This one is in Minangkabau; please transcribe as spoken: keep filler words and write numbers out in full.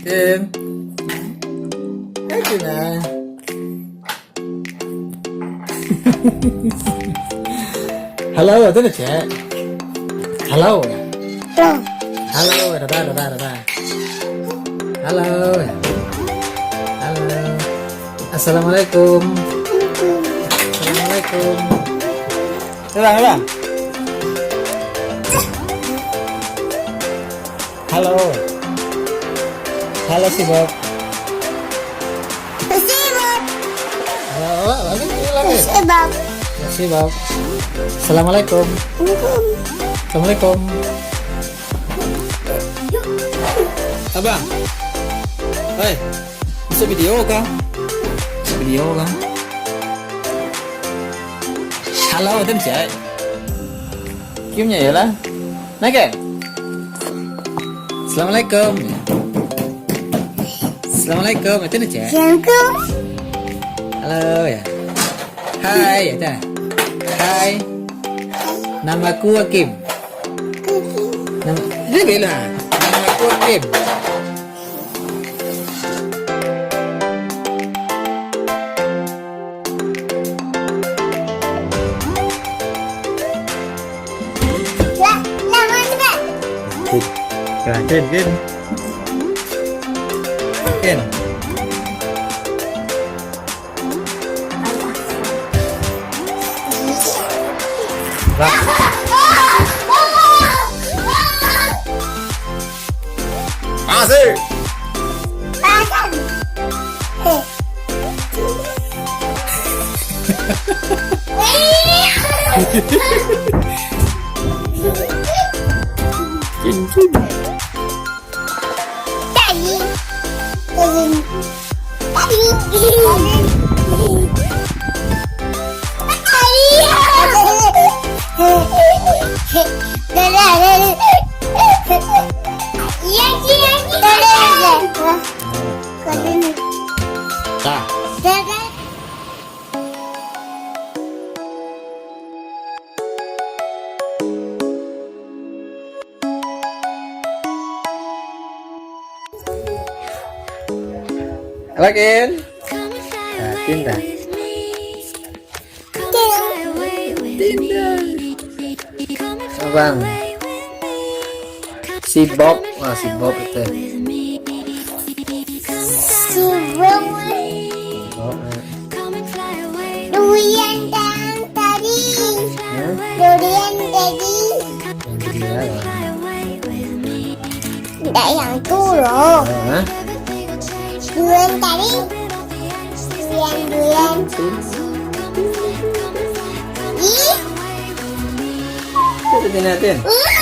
Tin. Hai, Tin, ah. Halo, tu dah, Cek. Halo. Halo. Halo, dadah, dadah, dadah. Halo. Halo. Assalamualaikum. Assalamualaikum. Dadah, dadah. Halo. Halo, si Bob. Si Bob. Halo, halo, halo, halo. Si Bob. Ya, si Bob. Assalamualaikum. Waalaikum. Assalamualaikum. Abang. Hei, masuk video kah? Masuk video kah? Halo, tu, Cek. Ciumnya iyalah. Nah, kan? Assalamualaikum. Assalamualaikum. Itu nih, Cek. Assalamualaikum. Halo, ya. Hai, ya, dah. Hai. Namaku Hakim. Nama, dia bilang, "Namaku Hakim." Lah, lah, mana cepat? Din. Lah, Din, Din. Din. Lah. Masih. Tadi. Tadi. Tadi. Tadi. Iya, iya, iya. Tadi. Dah. Tadi. Lagi. Yakin dah? Abang. Si Bob, ah, si Bob itu. Si Bob. Bob, eh. Durian dan tadi. Hah? Durian tadi. Durian. Tidak yang tu loh. Hah? Durian tadi. Durian, durian. Ih. Itu tadi, Tin. Ih.